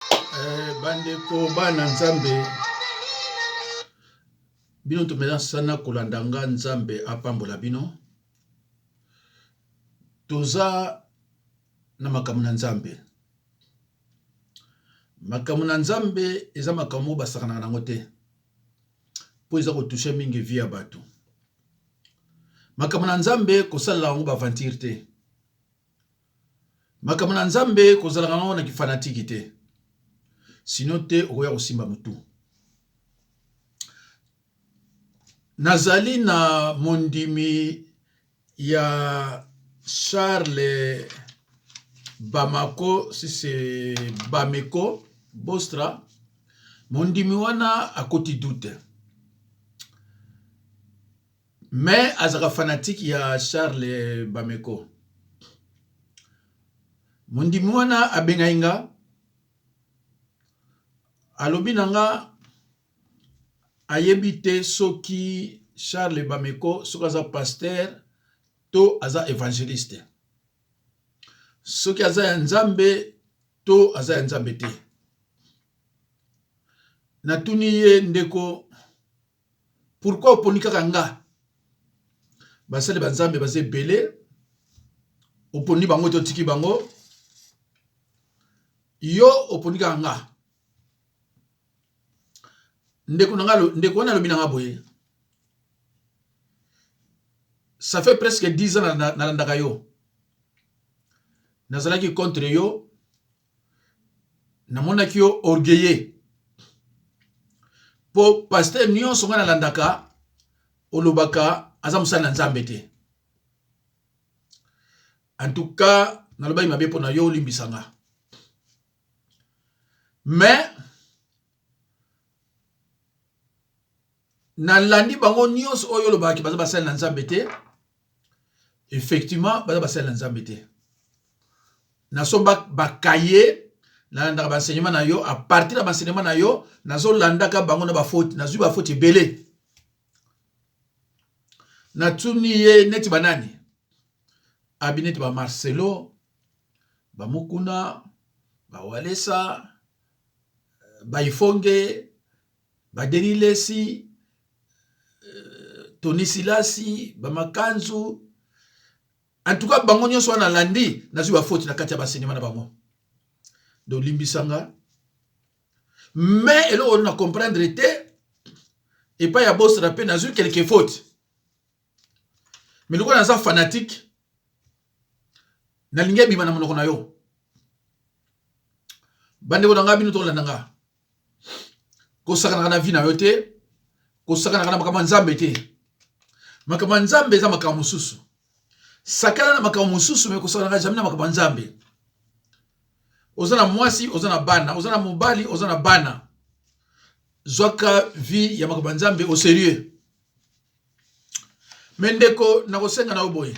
Eh, bandeko bana nzambe bino tomeza sana kolanda nga nzambe apambola bino toza na makambo na nzambe makambo na nzambe eza makambo oyo basakanaka nango te mpo eza kotushe mingi vie ya bato makambo na nzambe kosalela yango baventure te Makambo na Nzambe kozalaka nango na kifanatiki te sinon te okoya kosimba mutu. Nazali na mondimi ya Charles Bamako si c'est Bameko Bostra mondimi wana akoti doute Mais azalaka fanatique ya Charles Bameko. Mondimi wana abengai nga alobi na nga ayebi te soki Charles Bameko soki aza pasteur to aza evangeliste. Soki aza ya Nzambe to aza ya Nzambe te. Natuni ye ndeko Pourquoi oponi kaka nga? Basali ba Nzambe baza ebele, oponi bango te otiki bango, yo oponi kaka nga. Ndeko na nga, ndeko wana alobi na nga boye, ça fait presque 10 ans nalandaka yo, nazalaki contre yo namonaki yo orgueilleux po pasteur nyonso ngai nalandaka olobaka aza mosali na nzambe te en tout cas nalobaki mabe mpo na yo olimbisa nga mais nalandi bango nyonso oyo olobaki baza basali na nzambe te effectivement baza basali na nzambe te nasomba bakaye nalandaka baenseignement na yo a partir ya baenseignement na yo nazolandaka bango na bafaute nazwi bafaute ebele natuni ye neti banani abi neti bamarcelo bamukuna bawalesa baifonge ba Denis Lessi, euh, Tony Silasi, ba Makanzu. En tout cas, bango nyonso wana landi, nazwi ba faute na kati ya ba cinéma na bango. Donc limbisanga. Mais eloko na comprendre te epai ya Bostra mpe nazwi quelques fautes. Mais lokola naza fanatique, nalingi ebima na monoko na yo. Bandeko na ngai bino tolanda nga. Kosakanaka na vie na yo te, kosakanaka na makambo ya Nzambe te. Makambo ya Nzambe eza makambo mosusu. Sakana na makambo mosusu me kosakanaka jamais na makambo ya Nzambe. Oza na mwasi, oza na bana, oza na mobali, oza na bana. Zwaka vie ya makambo ya Nzambe au sérieux. Me ndeko, nakosenga na yo boye.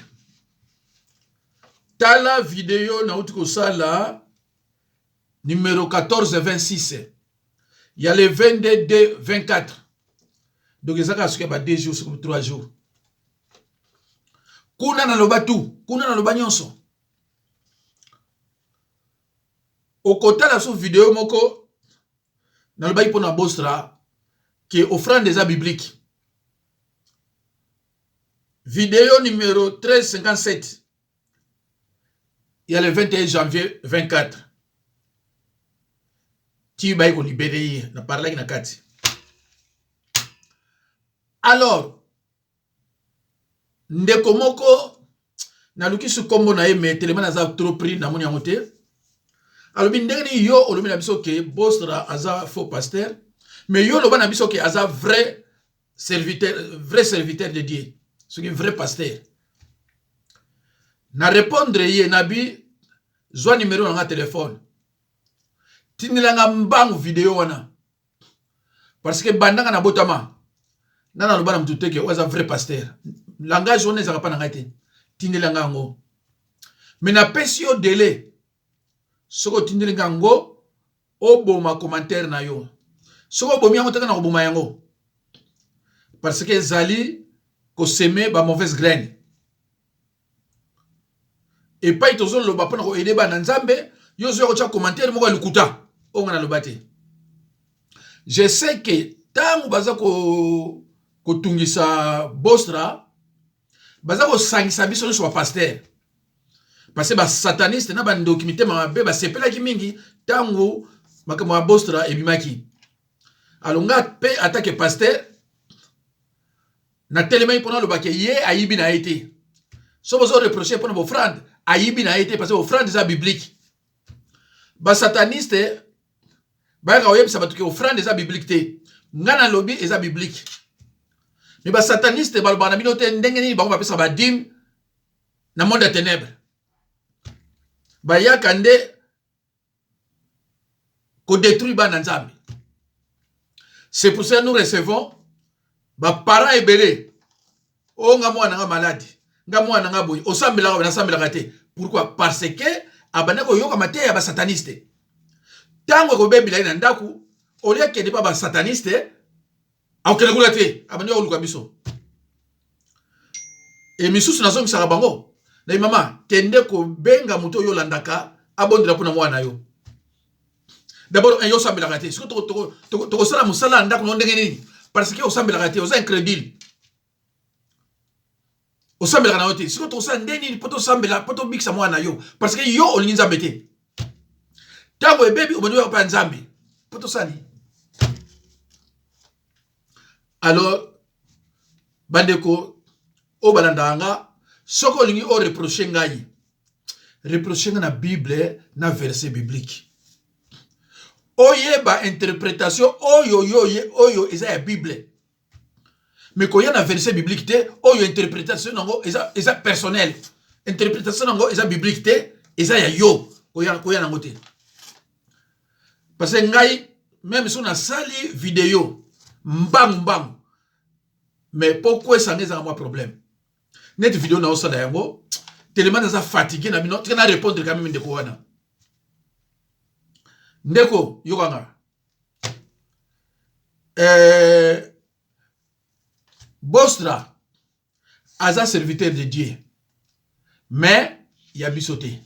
Tala video nauti kosala numero 1426 ya le 22 2 24 donc eza kaka soki ya ba 2 jours soki 3 jours kuna naloba tout kuna naloba nyonso okotala so video moko nalobaki mpo na bostra ke offrande eza biblique video numero 1357 ya le 21 janvier 24 ti baye kolibere ye na parlaki na kati alors ndeko moko naluki su nkombo na ye me telema naza trop pris namoni yango te alobi ndenge nini yo olobi na biso ke bostra aza faux pasteur mais yo oloba na biso ke aza vrai serviteur vrai serviteur de Dieu soki vrai pasteur na répondre ye na bi zwa numero na nga telefone tindela nga mbangu video wana parce que banda nga nabotama nga naloba na motu te ke oyo aza vrai pasteur langage wana ezalaka mpa na ngai te tindela nga yango me napesi yo delai soki otindeli nga yango oboma commentaire na yo soki obomi yango teka na koboma yango parce que ezali koseme ba mauvaise graine epai tozoloba mpona koede bana nzambe yo ozoya kotya commentaire moko ya lokuta. Oyo nga naloba te. Je sais que ntango baza kotungisa Bostra, baza kosangisa biso nyonso bapastere, parce que basataniste na bandoki mitema mabe basepelaki mingi ntango makambo ya Bostra ebimaki. Alors nga mpe atake pasteur natelemaki mpona alobake ye ayibi na ye te. So bozo reproche mpona bofrande, ayibi na ye te, parce que ofrande eza biblique. Basataniste bayaka koyebisa bato ke ofrande eza biblique te. Nga nalobi eza biblique, me basataniste balobaka na bino te ndenge nini bango bapesaka badime na monde ya ténèbre. Bayaka nde kodétruire bana Nzambe. C'est pour ça nous recevons baparent ebele: "Oyo nga mwana nga maladi, nga mwana nga boye." Osambelaka? Nasambelaka te. Pourquoi? Parce que abanda koyoka mateya ya basataniste. Ntango ekobebela ye na ndako, olia akende mpa basataniste, akokende kuna te, abandi koluka biso. E misusu nazongisaka bango na mama: "Kende kobenga moto oyo olandaka, abondela mpona mwana yo d'abord." Yo osambelaka te, siko tokosala mosala ya ndako no ndenge nini? Parce que osambelaka te, oza incrédule, osambelaka na yo te. Siko tokosala nde nini mpo tosambela, mpo tobikisa mwana na yo? Parce que yo olingi Nzambe te. Ntango ebebi, obandi oyoka mpa ya Nzambe mpo tosala nini? Alors bandeko oyo balandaka nga, soki olingi oreproche ngai, reproche ngai na Bible, na verset biblique, oyeba interprétation oyo yo oyo eza ya Bible. Me koya na verset biblique te oyo interprétation nango eza personnel, interprétation nango eza biblique te, eza ya yo. Koya nango te, parce que ngai même so nasali video mbangu mbangu, mais mpo kwesanga ezanga mwa problème. Neti video na osala yango tellement naza fatigué na bino, tika na répondre quand même ndeko wana. Ndeko, yokanga, Bostra aza serviteur de Dieu, mais ya biso te.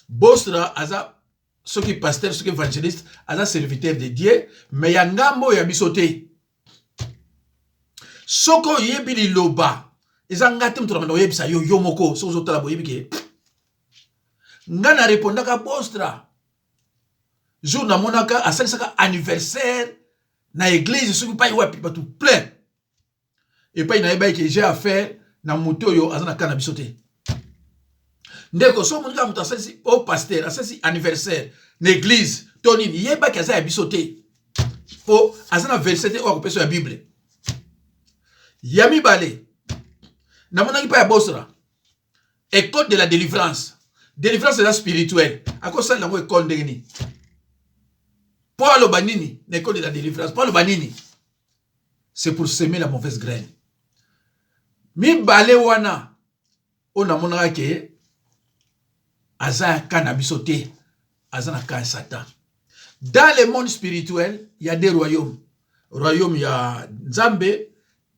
Bostra aza soki pasteur, soki évangéliste, aza serviteur de Dieu, mais ya ngambo oyo ya biso te. Soki oyebi liloba, eza nga te moto na banda oyebisa yo. Yo moko soki ozotala, boyebi ke nga na répondaka Bostra jour namonaka asalisaka anniversaire na église, soki pai wapi, bato plein epai. Nayebaki ke j'ai affaire na moto oyo aza na ka na biso te. Ndeko, so omoni kaka moto asalisi o pasteur asalisi anniversaire na église to nini, yebaki aza ya biso te, mpo aza na verset te oyo akopesa ya Bible. Ya mibale, namonaki mpa ya Bosra école de la délivrance. Délivrance eza spirituelle, akosalela yango école ndenge nini? Mpo aloba nini na école de la délivrance? Mpo aloba nini? C'est pour semer la mauvaise graine. Mibale wana oyo namonaka ke aza ya ka na biso te, aza na ka ya Satan. Dans le monde spirituel, il y a des royaumes: royaume ya Nzambe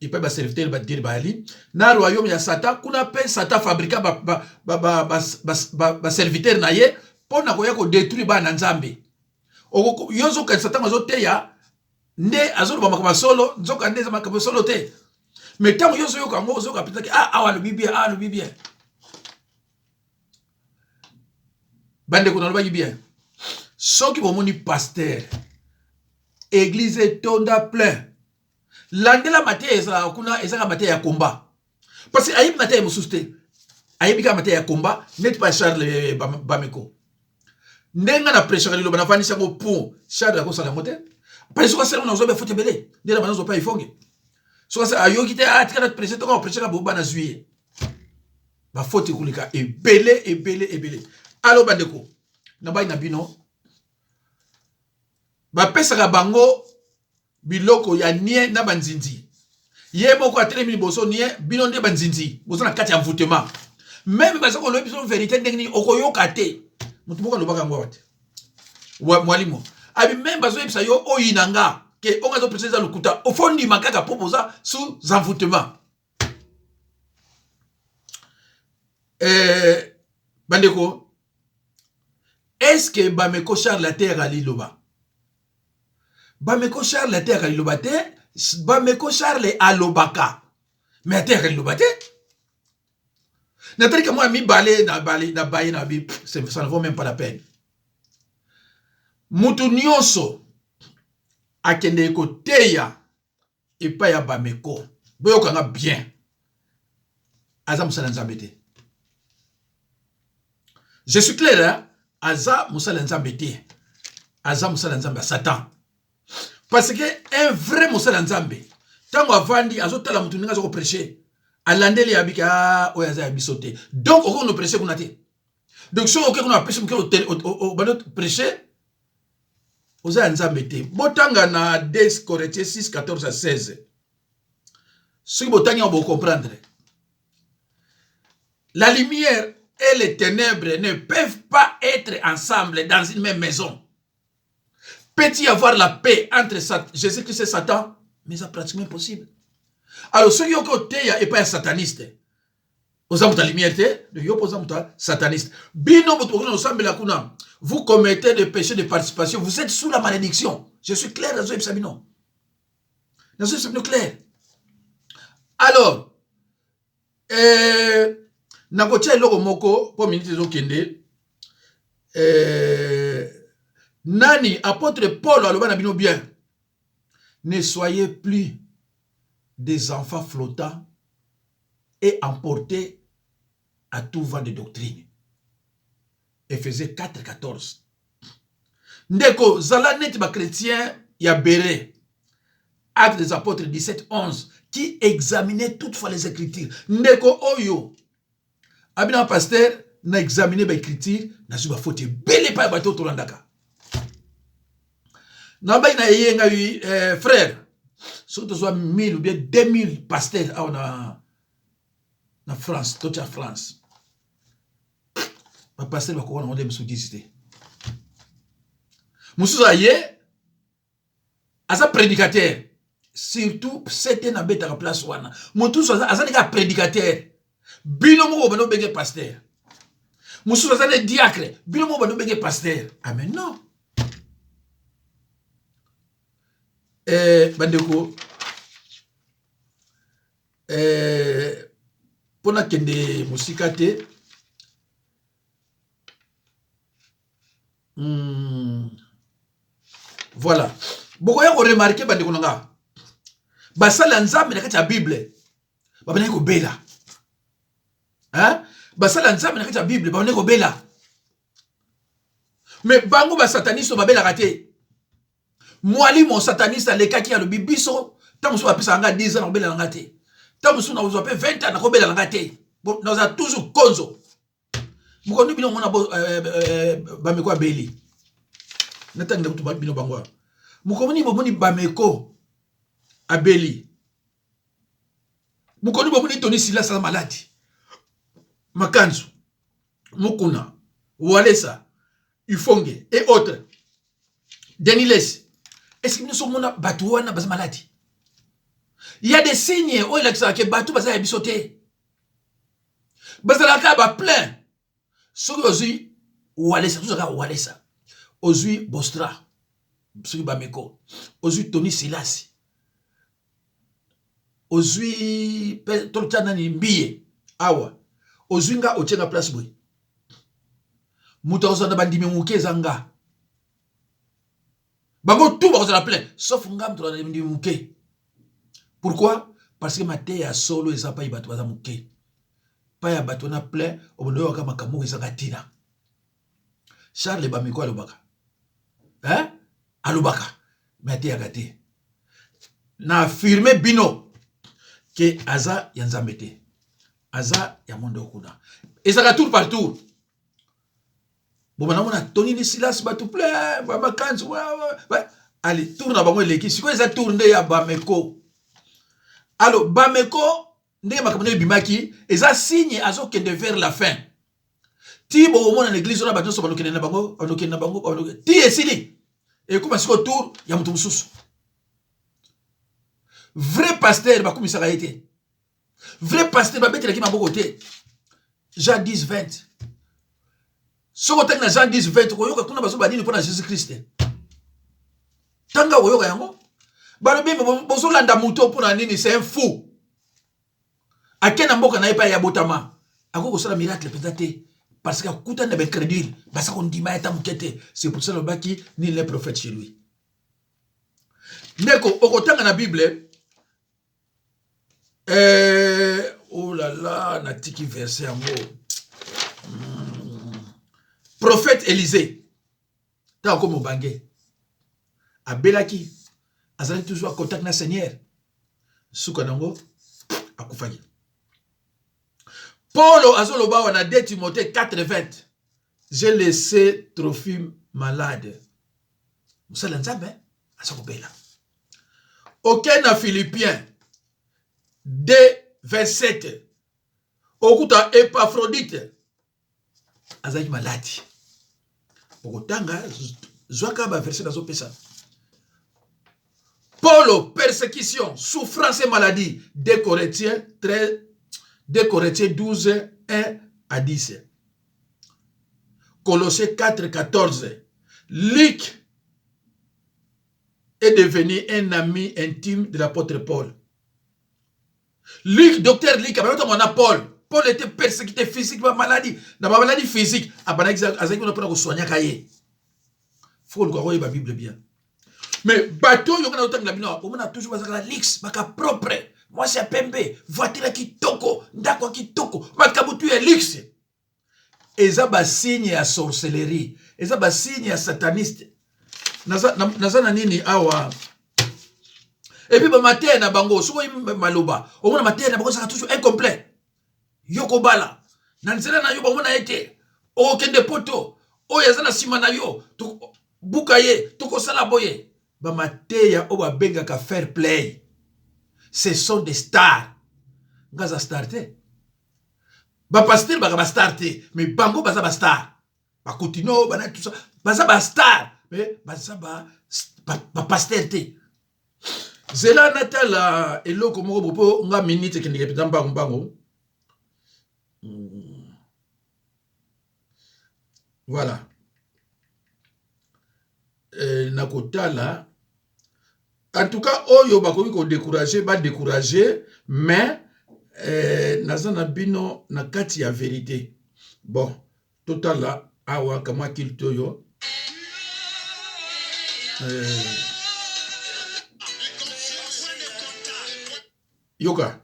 epai baserviteur badire bayali, na royaume ya Satan. Kuna mpe Satan fabrika baserviteur na ye mpo na koya kodétruire bana na Nzambe. Yo ozokanisa ntango azoteya nde azoloba makambo ya solo, nzoka nde eza makambo ya solo te. Mais ntango yo ozoyoka yango, ozoyoka mpenza ah, awa alobi bien, ah, alobi bien. Bandeko, nalobaki bien, soki bomoni pasteur, église etonda plein, landela mateya ezalaka kuna, ezalaka mateya ya komba, parce que ayebi mateya mosusu te, ayebi kaka mateya ya komba. Neti pa Charles Bameko, ndenge nga na prêchaka liloba, navandisi yango po Charles akosala yango te, parce soki asala ngo, nazwa bafaute ebele nde na banazwa pa ifonge. Soki ayoki te, atika na prêche, toko prêchaka bo bana zwi ye bafaute koleka ebele ebele ebele. Alo bandeko, nabai na bino, bapesaka bango biloko ya nie na banzinzi. Ye moko atelemi liboso nie, bino nde banzinzi, boza na kati ya envoûtement. Même baza koloba biso vérité ndenge nini, okoyoka te. Moto moko alobaka yango awa te, mwalimo abi même bazoyebisa yo oyina nga ke onga azopesa eza lokuta, ofo ndima kaka mpo boza sous envoûtement. Bandeko, Est-ce que Bameko Charles ateyaka liloba? Bameko Charles ateyaka liloba te. Bameko Charles alobaka, mais ateyaka liloba te. Natali kamwa mibale na bale na baye na bi, ça ne vaut même pas la peine. Mutu nyonso akende koteya epai ya Bameko, boyoka nga bien, aza mosali ya Nzambe te. Je suis clair, hein? Aza mosali ya Nzambe te, aza mosali ya Nzambe ya Satan. Parce que un vrai mosali ya Nzambe, ntango avandi azotala motu ndenge aza koprêche, alandeli abiki, ah, oyo aza ya biso te. Donc okoki no prêche kuna te. Donc soki okoki kuna apesi moke obandi prêche, oza ya Nzambe te. Botanga na 2 Corinthiens 6 14 à 16. Soki botangi yango bocomprendre. La lumière et les ténèbres ne peuvent pas être ensemble dans une même maison. Peut-il y avoir la paix entre Jésus-Christ et Satan? Mais c'est pratiquement impossible. Alors, soki okoki oteya epai ya sataniste, oza moto ya lumière te, yo mpo oza moto ya sataniste. Bino moto bokoki kosambela kuna, vous commettez des péchés de participation, vous êtes sous la malédiction. Je suis clair, nazoyebisa bino. Nazoyebisa bino clair. Alors, nakotia eloko moko mpo minute ezokende. Nani apôtre Paul aloba na bino bien, ne soyez plus des enfants flottants et emportés à tout vent de doctrine. Ephésiens 4, 14. Ndeko, zala neti ba chrétien ya Béré. Actes des Apôtres 17, 11, qui examinait toutefois les Écritures. Ndeko oyo, abina pasteur, na examiner ba écriture, na zuba faute ebele pa ya bato tolandaka. Na bai na ye ngai, frère, soki tozwa 1000 ou bien 2000 pasteurs awa na France, totia France. Ba pasteur bakoka na nde mosusu 10 te. Mosusu aye aza prédicateur, surtout sete na betaka place wana. Mosusu aza ndenge prédicateur, bino moko bando obenge pasteur. Mosusu aza ne diacre, bino moko bando obenge pasteur. Amen. Non. Bandeko, mpo nakende mosika te, voilà, bokoya koremarquer, bandeko na nga, basali ya Nzambe na kati ya Bible babandaki kobela, hein? Basali ya Nzambe na kati ya Bible babandaki kobela, mais bango basataniste babelaka te. Mwalimo sataniste alekaki, alobi: biso ntango mosusu bapesaka nga 10 ans, nakobela na nga te. Ntango mosusu nakozwa mpe 20 ans, nakobela na nga te, nazala toujours konzo. Mokondi bino omona Bameko abeli, natangela kutu bino bango awa. Mokomoni bomoni Bameko abeli, mokoni bomoni Tony Silas aza maladi, Makanzu Mukuna, Walesa, Ifonge et autres, Denis Lessie. Est-ce que bino so omona bato wana baza maladi? Il y a des signes oyo elakisaka ke bato baza ya biso te, bazalaka baplein. Soki ozwi Walesa, tozalaka Walesa, ozwi Bostra, soki Bameko, ozwi Tony Silasi, ozwi totya nani, Mbiye awa, ozwi nga, otie nga place boye, moto akozala na bandimi moke eza nga. Bango tout bakozala plein sauf nga, moto na bandimi moke. Pourquoi? Parce que mateya ya solo eza pai bato baza moke. Pai ya bato wana plein, obanda oyokaka makambo moko ezanga ntina. Charles Bameko alobaka, hein? Alobaka mais ateyaka te. Na affirme bino ke aza ya Nzambe te, aza ya mondo kuna. Ezalaka tour par tour. Bobanda mona Tony ni Silas, bato plein, bamakanzu. Ale, tour na bango eleki, sikoyo eza tour nde ya Bameko. Alors Bameko, ndenge makambo ndenge ebimaki, eza signe azokende vers la fin. Ti bokomona na église wana bato nyonso bandokende na bango, bandokende na bango, ti esili, ekóma sikoyo tour ya moto mosusu. Vrai pasteur bakumisaka ye te, vrai pasteur babetelaki maboko te. Jean 10 20. Soki otangi na Jean 10 20, okoyoka kuna bazoba nini mpo na Jésus Christ. Tanga okoyoka yango. Balobi bozolanda moto mpo na nini? C'est un fou. Ake na mboka na ye epai ya botama, akoki kosala miracle mpenza te parce que akutani na baincrédule, baza kondima ye ata moke te. C'est pour ça alobaki nul n'est prophète chez lui. Ndeko, okotanga na Bible, oh là là, natiki verset yango. Prophète Élisée, ntango akomi mobange, abelaki, azalaki toujours en contact na Seigneur. Suka nango akufaki. Paulo azoloba awa na 2 Timothée 4:20: "J'ai laissé Trophime malade." Mosala Nzambe aza kobela. Oke na Philippiens 2 27, okuta Epaphrodite azalaki maladi. Okotanga, zwaka baverset nazopesa. Paulo, persécution, souffrance et maladie, 2 Corinthiens 13, 2 Corinthiens 12 1 à 10, Colossiens 4 14. Luc est devenu un ami intime de l'apôtre Paul. Luc, docteur Luc, abandaki mwana Paul. Paul était persécuté physiquement, maladie, na ba maladie physique, abandaki azalaki kuna mpona kosoignaka ye. Faut koluka koyeba Bible bien. Mais bato oyo ngana otangela bino, omona toujours bazalaka na luxe, baka propre, mwasi ya pembe, voiture ya kitoko, ndako ya kitoko, makambo tu ya luxe. Eza basigne ya sorcellerie, eza basigne ya sataniste. Naza na nini awa? Et puis bamateya na bango, soki oyi maloba, omona mateya na bango ezaka toujours incomplet. Yo kobala na nzela na yo, bamona ye te, okokende poto, oyo aza na nsima na yo, buka ye, tokosala boye. Bamateya oyo babengaka fair play, ce sont des stars. Nga aza star te, bapasteur baka bastar te, mais bango baza bastar. Bakotino bana tout ça baza bastar, mais baza bapasteur te. Zela natala eloko moko bo mpo nga minute ekendeke mpenza mbangu mbangu. Voilà, nakotala. En tout cas, oyo bakoki kodécourage, badécourage, mais naza na bino na kati ya vérité. Bon, totala awa kamwa culte oyo. Yoka,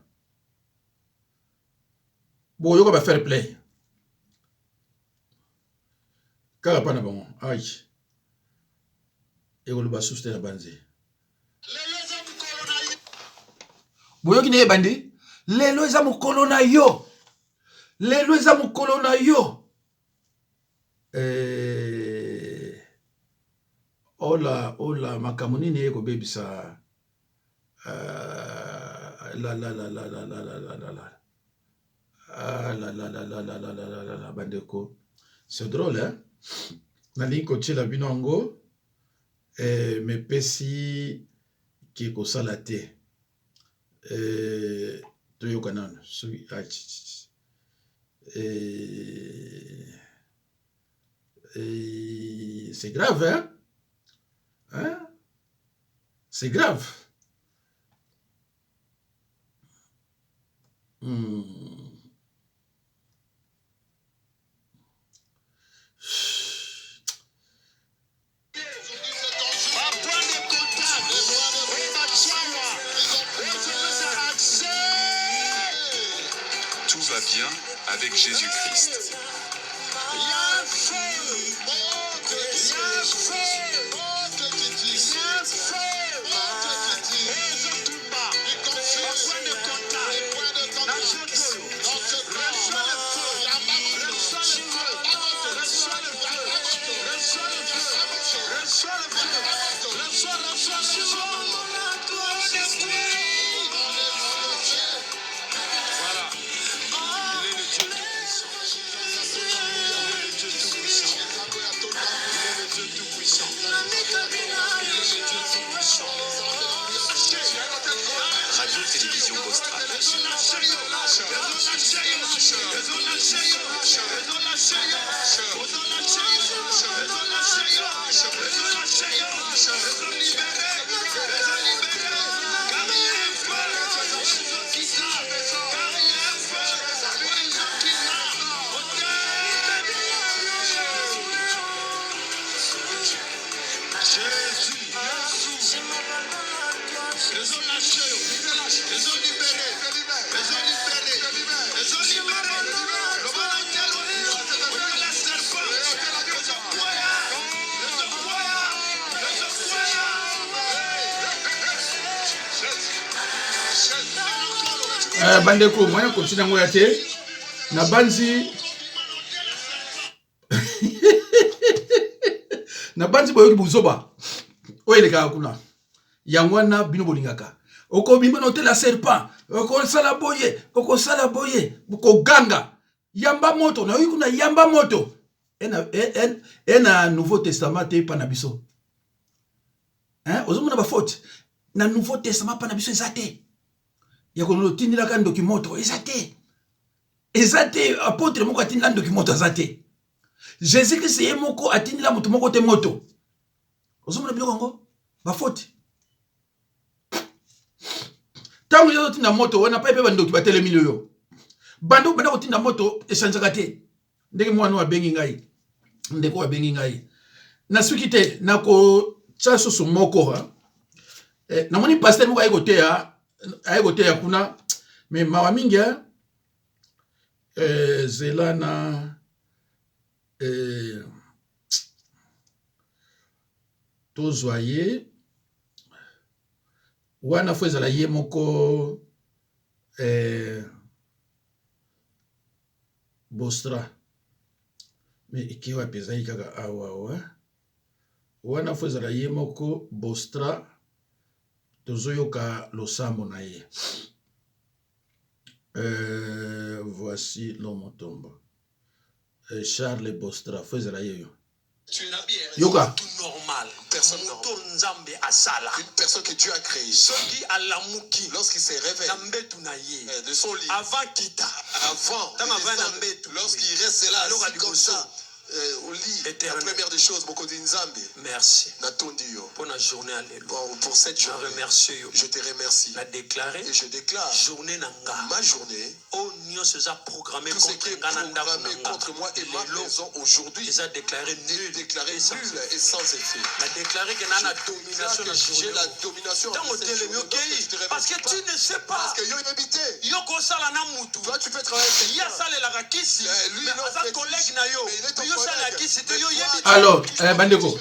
boyoka ba fair play kaka mpa na bango. Ai, ekoloba susu te na banze. Boyoki ndenge ebandi: "Lelo eza mokolo na yo, lelo eza mokolo na yo." Ola ola, makambo nini ekobebisa? La la la la la la la la la la. Ah la la la la la la la la la la. Bandeko, c'est drôle, hein? Nalingi kotiela bino yango, mepesi ke kosala te. Toyoka nano soki ah, c'est grave, hein? Hein? C'est grave. Tout va bien avec Jésus-Christ. Il y a un feu. Il y a un feu. Il y a un feu. Ezotumba. Point de contact. Reçois le feu. Reçois le feu. Reçois le feu. Reçois le feu. Reçois le feu. Reçois, reçois, reçois. Voilà. Il est le Dieu Tout-Puissant. Il est le Dieu Tout-Puissant. Il est le Dieu Tout-Puissant. Il est le Dieu Tout-Puissant. Radio-Télévision Bostra. Eh, bandeko moyen kotina yango ya te nabanzi nabanzi boyoki buzoba oyo elekaka kuna yango wana bino bolingaka okobima na hotel ya serpent okosala boye okosala boye koganga yamba moto nayoki kuna yamba moto ena, e, e, nouveau testament te epa na biso ozomona bafaute na nouveau testament mpa na biso eza te ya kotindelaka ndoki moto eza te eza te apotre moko atindela ndoki moto aza te jésus christ ye moko atindela moto moko te moto ozomona biloko yango bafoti ntango yo ozotinda moto wana pai mpe bandoki batelemi yo banda obanda kotinda moto echangeaka te ndenge mwana oyo abengi ngai ndeko oyo abengi ngai nasuki te nakotya susu moko eh, namoni paster moko aye koteya aye koteya kuna me mawa mingi eh, zela na eh, tozwa ye wana fo ezala ye moko eh, Bostra mais eke wapi ezali kaka awa awa wana fo ezala ye moko Bostra tozoyoka losambo na ye euh, voici l'homme tombe euh, Charles Bostra fo ezala ye yo. Yoka. Normal personne moto nzambe asala. Une personne que Dieu a créée. Soki alamuki lorsqu'il se réveille na mbetu na ye eh, de son lit avant kita avant ntango avandi na mbetu lorsqu'il reste là assis comme ça euh, au lit la première des choses mokonzi nzambe merci natondi yo mpo na journée ya lelo pour, pour cette journée na remercie yo je te remercie na déclare et je déclare journée na nga ma journée oyo nyonso eza programme tout ce qui contre est nga na ndako na programmé nga contre moi et ma lelo maison aujourd'hui eza déclaré est nul déclaré et sans nul et sans effet. na déclaré ke na Je na déclare domination que na j'ai journée la oyo domination ntango de cette otelemi journée. okei Lorsque tu te réveilles, parce tu que tu pars. ne sais pas Parce que yo oyebi te. yo kosala na mutu Toi, tu peux travailler avec ye quelqu'un. asalelaka kisi Eh, lui, mais il est aza fétiche. collègue na yo Mais il est ton yo osalela collègue. kisi te Mais yo toi, oyebi te alors eh, bandeko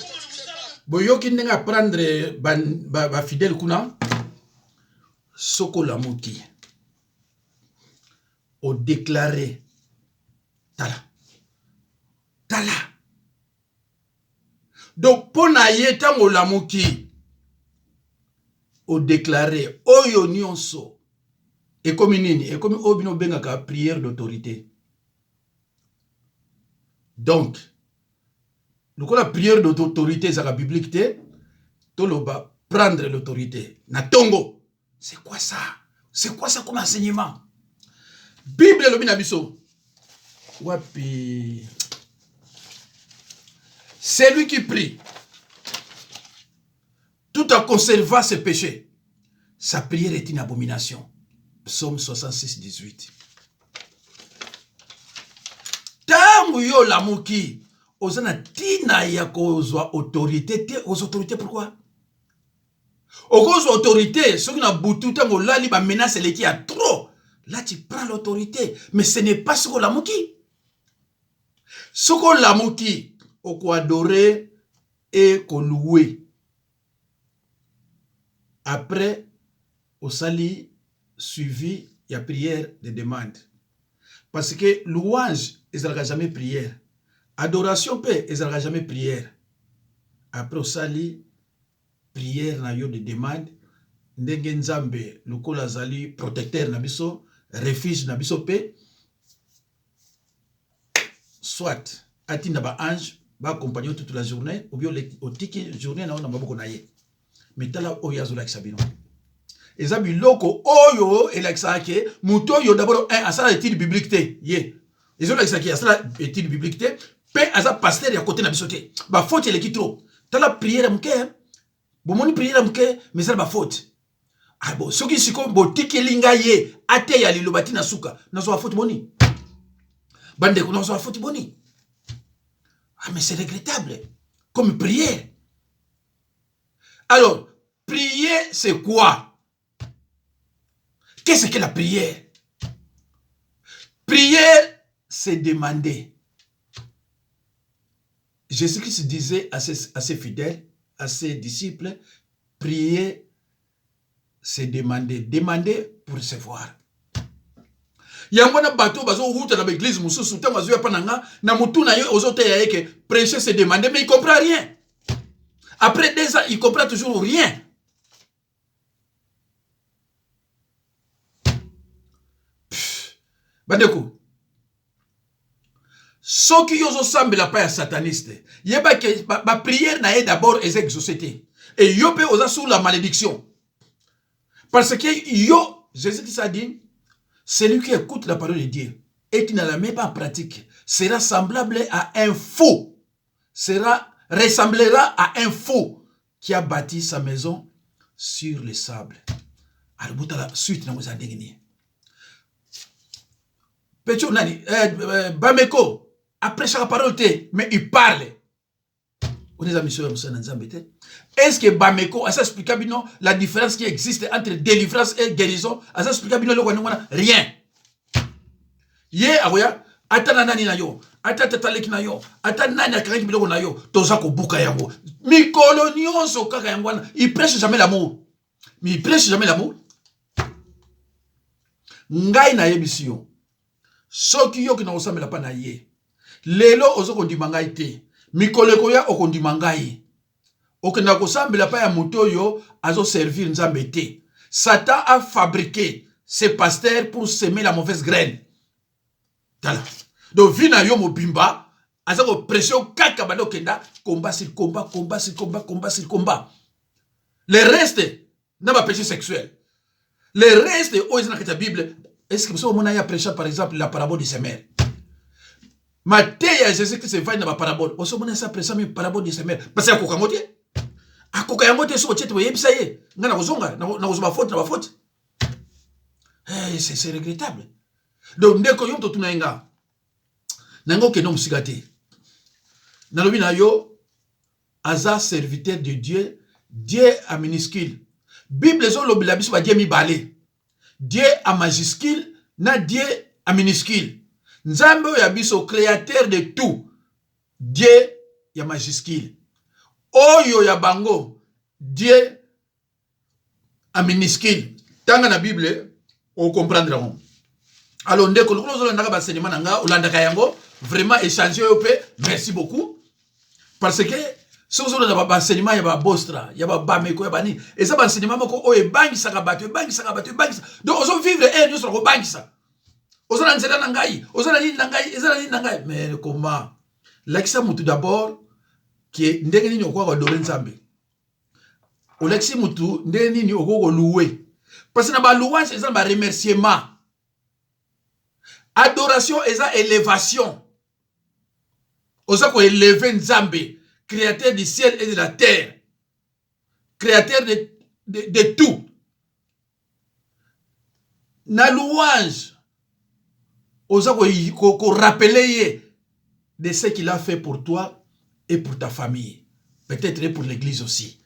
boyoki ndenge aprendre bafidèle ba, ba kuna soki olamuki odeklare tala tala donc mpo na ye ntango olamuki odeklare oyo nyonso ekomi nini ekomi oyo bino obengaka prière d'autorité donc lokola prière d'autorité ezalaka biblique te toloba prendre l'autorité na tongo c'est quoi ça c'est quoi ça comme enseignement bible elobi na biso wapi celui qui prie tout en conservant ses péchés sa prière est une abomination psaume 66 18 ntango yo olamuki oza na ntina ya kozwa autorité te ozwa autorité pourquoi okozwa autorité soki na butu ntango olali bamenace eleki ya trop là tu prends l'autorité mais ce n'est pas soki olamuki soki olamuki okoadore e kolouer après osali suivi ya prière de demande parce que louange ezalaka jamais prière adoration mpe ezalaka jamais prière après osali prière na yo de demande ndenge nzambe lokola azali protecteur na biso refuge na biso mpe soit atinda baange baaccompagne yo toute la journée ou bien otiki journée na yo na maboko na ye mais tala oyo azolakisa bino. Eza biloko oyo elakisaka ke moto oyo d'abord un asala étude biblique te. Ye ezolakisa ke asala étude biblique te mpe aza pasteur ya kote na biso te. Bafaute eleki trop. Tala prière ya moke, bomoni prière ya moke, mais eza na bafaute. Ah bon, soki sikoyo botikeli ngai ye ateya liloba ti na suka, nazwa faute boni? Bandeko, nazwa faute boni? Ah mais c'est regrettable comme prière. Alors, prier c'est quoi? Qu'est-ce que la prière? Prière, c'est demander. Jésus-Christ disait à ses fidèles, à ses disciples, prier, c'est demander. Demander pour recevoir. Yango wana bato bazowuta na baeglise mosusu, ntango azoya mpa na nga, na motu na ye ozoteya ye ke prêcher c'est demander, mais il comprend rien. Après 2 ans, il comprend toujours rien. Bandeko, soki yo ozosambela pa ya sataniste, yeba ke baprière ba na ye d'abord eza exaucé te, et yo mpe oza sous la malédiction, parce que yo, Jésus-Christ a dit: celui qui écoute la parole de Dieu et qui ne la met pas en pratique sera semblable à un fou, sera ressemblera à un fou qui a bâti sa maison sur le sable. Alors botala suite nango eza ndenge nini. Pecho nani, Bameko aprêchaka parole te, mais il parle. On eza mission ya mosala na Nzambe te. Est ce que Bameko aza explika bino la différence qui existe entre délivrance et guérison? Aza explika bino eloko ndenge wana? Rien. Ye akoya ata na nani na yo, ata tata leki na yo, ata nani akangaki biloko na yo, toza kobuka yango mikolo nyonso kaka yango wana. Il prêche jamais l'amour, mais il prêche jamais l'amour. Ngai nayebisi yo, soki yoki na kosambela mpa na ye lelo, oza kondima ngai te, mikolo ekoya okondima ngai. Okendaka kosambela mpa ya moto oyo azoservir Nzambe te. Satan a fabriqué ses pasteurs pour semer la mauvaise graine. Tala, donc vie na yo mobimba aza koprêcher yo kaka banda okenda combat sur combat, combat sur combat, combat sur combat. Le reste na bapéché sexuel, le reste oyo eza na kati ya Bible, est ce que biso omona ye aprêcha par exemple la parabole du semeur? Mateya ya Jésus Christ evandi na baparabole. Osomona esi aprêcha mi parabole du semeur? Parce que akoka yango te, akoka yango te. Soki otie te, boyebisa ye ngai nakozonga, nakozwa bafaute na bafaute. Hey, c'est regrettable. Donc ndeko, yo moto otuna ye nga nango, okende mosika te. Nalobi na yo, aza serviteur de Dieu, Dieu a minuscule. Bible ezolobela biso badie mibale, Dieu a majuscule na Dieu a minuscule. Nzambe oyo ya biso, créateur de tout, Dieu ya majuscule. Oyo ya bango, Dieu a minuscule. Tanga na Bible, ocomprendre yango. Alors ndeko, lokola ozolandaka baenseignement na nga, olandaka yango vraiment, échange oyo mpe, merci beaucoup, parce que soki ozolanda baenseignement ya babostra, ya babameko, ya banini, eza baenseignement moko oyo ebangisaka bato, ebangisaka bato, ebangisa. Donc ozovivre ere nyonso na kobangisa. Oza na nzela na ngai, oza na nini na ngai, eza na nini na ngai. Mais comment? Lakisa motu d'abord ke ndenge nini okoka koadorer Nzambe. Olakisi motu ndenge nini okoki kolouer, parce que na balouange eza na baremerciement. Adoration eza élévation, oza koélever Nzambe, créateur du ciel et de la terre, créateur de tout. Na louange oza korappeler ye de ce qu'il a fait pour toi et pour ta famille, peut-être et pour l'église aussi.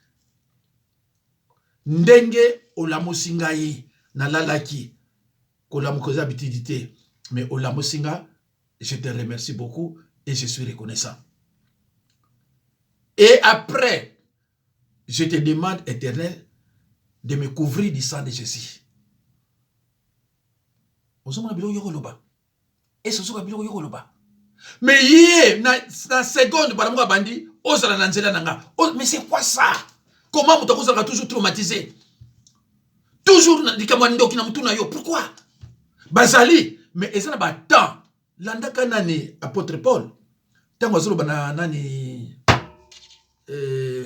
Ndenge olamusi ngai, nalalaki, kolamuka eza habitude te, mais olamusi nga, je te remercie beaucoup et je suis reconnaissant. Et après, je te demande, Éternel, de me couvrir du sang de Jésus. Ozomona biloko yo koloba, ese ozoka biloko yo koloba, mais ye na seconde bala moko abandi ozala na nzela na nga. Mais c'est quoi ça? Comment moto akozalaka toujours traumatisé, toujours likambo ya ndoki na motu na yo? Pourquoi bazali? Mais eza na batemps. Landaka nani, apôtre Paul, ntango azoloba na nani,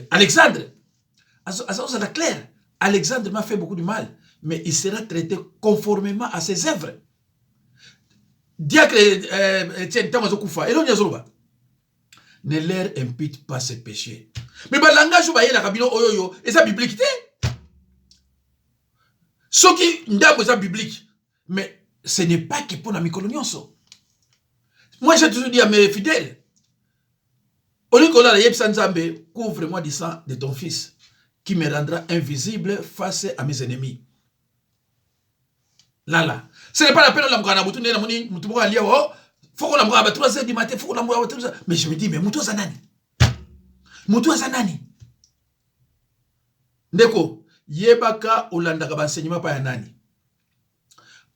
Alexandre, azozala clair: Alexandre m'a fait beaucoup de mal. Mais il sera traité conformément à ses œuvres. Diacre euh, Etienne, ntango azokufa, eloni azoloba. Ne leur impute pas ses péchés. Mais ba langage oyo bayelaka bino oyo yo, eza biblique te. Soki ndambo eza biblique, mais ce n'est pas que mpo na mikolo nyonso. Moi j'ai toujours dit à mes fidèles, olingi kolala yebisa Nzambe, couvre-moi du sang de ton fils qui me rendra invisible face à mes ennemis. Lala. Ce n'est pas la peine olamuka na butu nde namoni mutu moko alia oh faut kolamuka ba 3 heures du matin, faut kolamuka ba 3 heures. Mais je me dis mais mutu aza nani? Mutu aza nani? Ndeko, yebaka olandaka ba enseignement pa ya nani?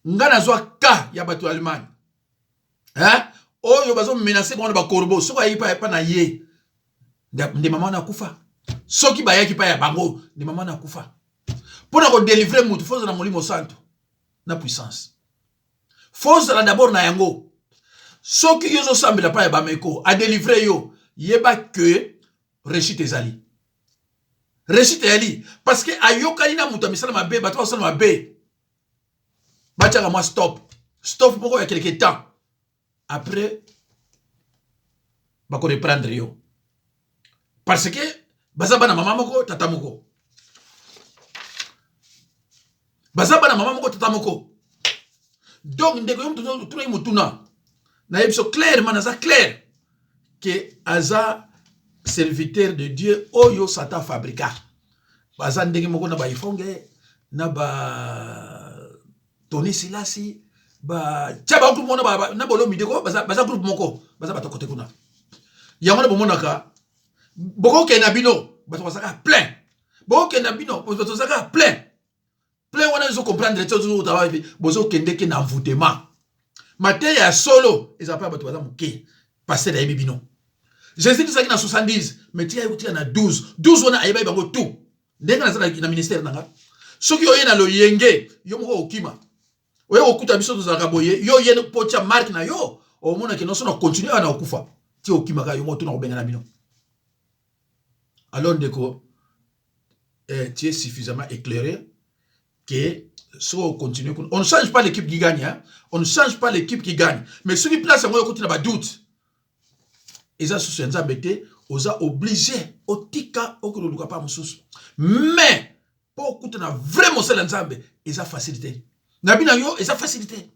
Nga nazwa cas ya bato ya Allemagne. Hein? Oyo bazo menacer bango na ba corbeau, soki ayaki pa pa na ye nde mama wana akufa. Soki bayaki pa ya bango nde mama wana akufa. Mpo na kodelivre motu fo ozala na Molimo Santo na puissance. Fo ozala d'abord na yango. Soki yo ozosambela pa ya bameko adelivre yo, yeba que rechute ezali. Rechute ezali parce que ayokani na moto ya misala mabe, bato basala mabe batiaka mwa stop stop moko ya quelque temps après bako reprendre yo parce que baza bana mama moko tata moko baza bana mama moko tata moko donc ndeko yo moto otunaki motuna nayebi biso clairement naza clair ke aza serviteur de Dieu oyo Satan fabrica baza ndenge moko na ba ifonge na ba Tony Silasi ba tia ba groupe moko na bolomide ko baza, baza groupe moko baza bato kote kuna yango na bomonaka bokokende na bino bato bazalaka plein bokokende na bino bato bazalaka plein plein wana ezo comprendre te ozouta wapi bozokendeke na envoûtement mateya ya solo eza mpe bato baza moke pasteur ayebi bino jésus azalaki na 70 mais tika ye kotika na 12 12 wana ayebaki bango tout ndenge naza na ministère na nga soki oye na loyenge yo moko okima oye kokuta biso tozalaka boye yo oye mpo otya marke na yo omonake noso na continue awa na okufa ti okimaka yo moko tuna kobengana bino alors ndeko eh, tu es suffisamment éclairé que soki ocontinue kuna on ne change pas l'équipe qui gagne hein? On ne change pas l'équipe qui gagne mais soki place yango ekoti na badoute eza susu ya nzambe te oza oblige otika okende oluka pa mosusu mais mpo okuta na vrai mosali ya nzambe eza facile te na bina yo eza facile te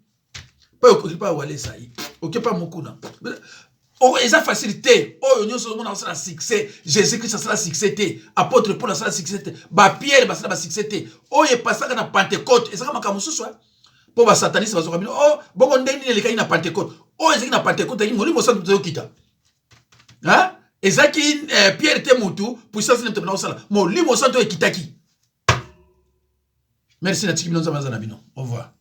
mpo okoki pa walesa oke pa mokuna eza facile te oyo nyonso ozomona asala succès jésus christ asala succès te apôtre paul asala succès te bapierre basala basuccès te oyo epasaka na pentecote ezaka makambo mosusu mpo basataniste bazoka bino oh bongo ndenge nini elekaki na pentecote oyo ezalaki na pentecote ezalaki molimo santu tozokita ezalaki eh, pierre te mutu puissance nini tobanda kosala molimo santu oyo ekitaki merci natiki bino nzambe aza na bino au revoir.